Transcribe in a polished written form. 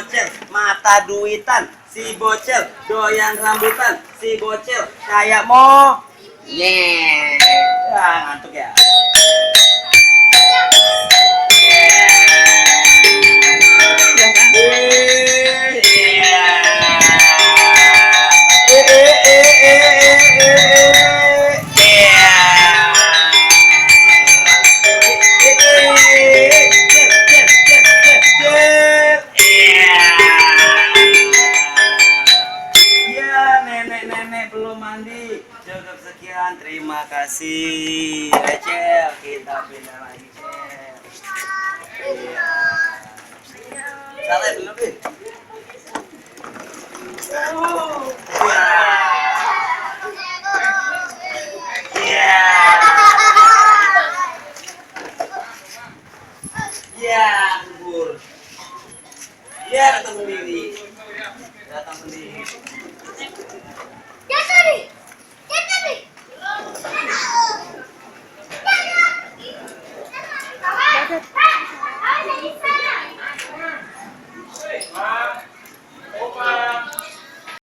bocil mata duitan, si bocil doyan rambutan, si bocil kayak mo. Ngantuk ya. Nenek belum mandi. Cukup sekian, terima kasih. Cel, kita pindah lagi, Cel. Iya. Salah belum, Bin? Iya. Iya, kubur. Iya, datang sendiri. Datang sendiri. Jadi.